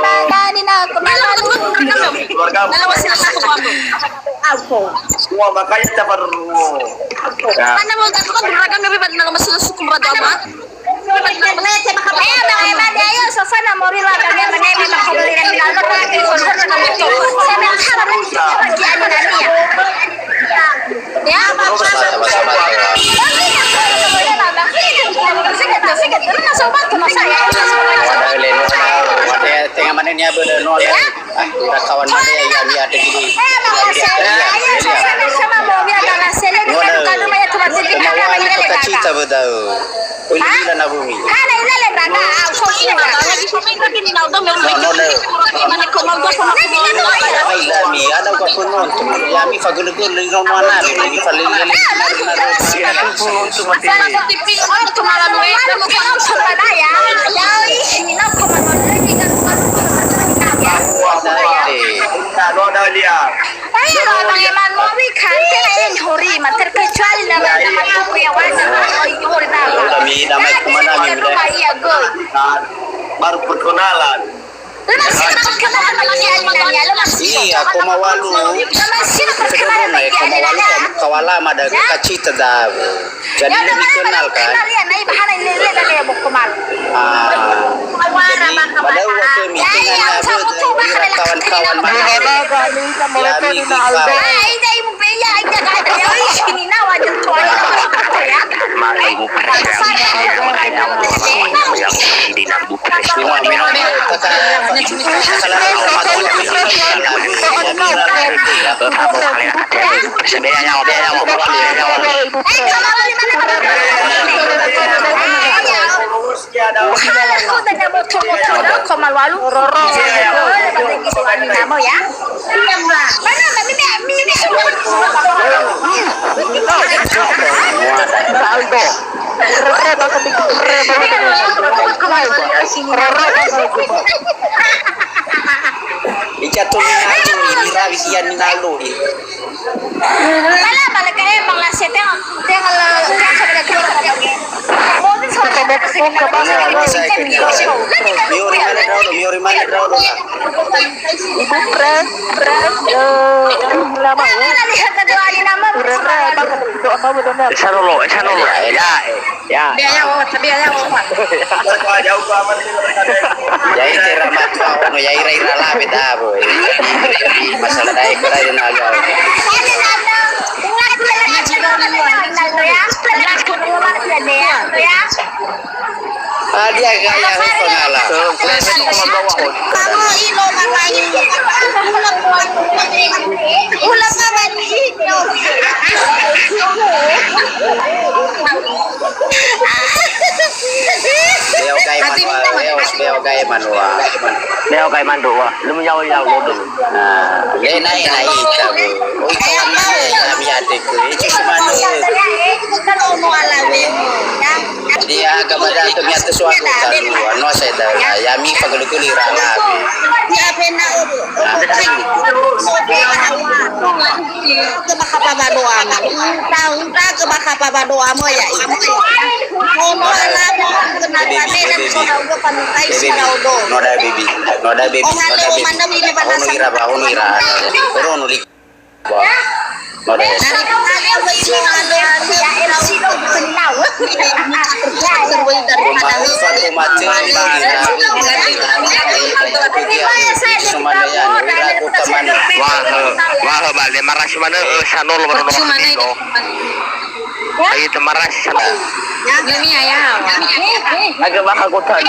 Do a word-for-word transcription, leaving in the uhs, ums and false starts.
ba, ba, ni na, kemana lu? Keluarga. Semua makanya dapat. Ya. Mana mau tak tukar beragam, tapi pada nama suku beragama. Tenga mana ni apa dah, no, dah. Ira kawan mane ya, ya, ada gini. Cita bedau. Oi, lila na bumi. No, no, no. Ada uka penonton. Ya, mi fagele-gele, no, no, no, mi fagele-gele. Ada, ada. Ayo, Bang Eman, mau ikan, kena yang hori, man, terkecuali nama, nama aku ya, wajah, oh, hori, nama. Udah, mi, nama aku mana, mi, udah. Iya, goi. Baru perkenalan. Lemas sih, perkenalan, Bang Eman, ya, lemas sih. Iya, koma walu. Lemas sih, perkenalan, Bang Eman, ya. Koma walu, kawala, mada, kacita, dah. Jadi lebih kenal kan? Jadi, pada waktu meeting ada kawan-kawan mana? Ya, mi, Aldo. Ica tu ni nalo, irawi ia ni nalo. Lala, balik ke emang lah, saya tengok, tengok lah, tengok sampai dah keluar. Miori mana, Bro? Miori mana, Bro? Ibu Pres, Pres, eh, lama ya. Pres, Pres, bakal doa apa, Bro? Esa dulu, esa dulu. Ya, eh. Ya. Biaya, oh, tapi ya, oh. Jauh amat. Ya, ite ramatua ono, ya, ira-ira labe dah, boy. Masalah dae, kira ina jauh. Ah, dia gaya, pengala. Beo gai manua, beo, beo gai manua. Beo gai manua. Lu menyawa ya, lu dulu. Nah, le nai, nai ita, bu. Oi, kawan mana, kami ada ke. Itu semana. Dia agama datang ya, tu suatu talu. Anu saya tahu. Ya, mi pagulu-gulu rana. Ya, pena. Nah, Ke bakapa ba doa ma. Unta, unta ke bakapa ba doa mo ya. Ono ala mo kenapa ne dan sono ugo panutai sira odo. No da baby. No da baby. Ono ira ba, ono ira. Ono lik. No da. Dari kemarin ini malu anu. Ya, M C dong, kenal. Rumah Fatuma Cemil. Wah, wah, balik marasi mana, eh, sanol, baru nomor satu. Ayo, temarasi sana. Agak bakal kota ni.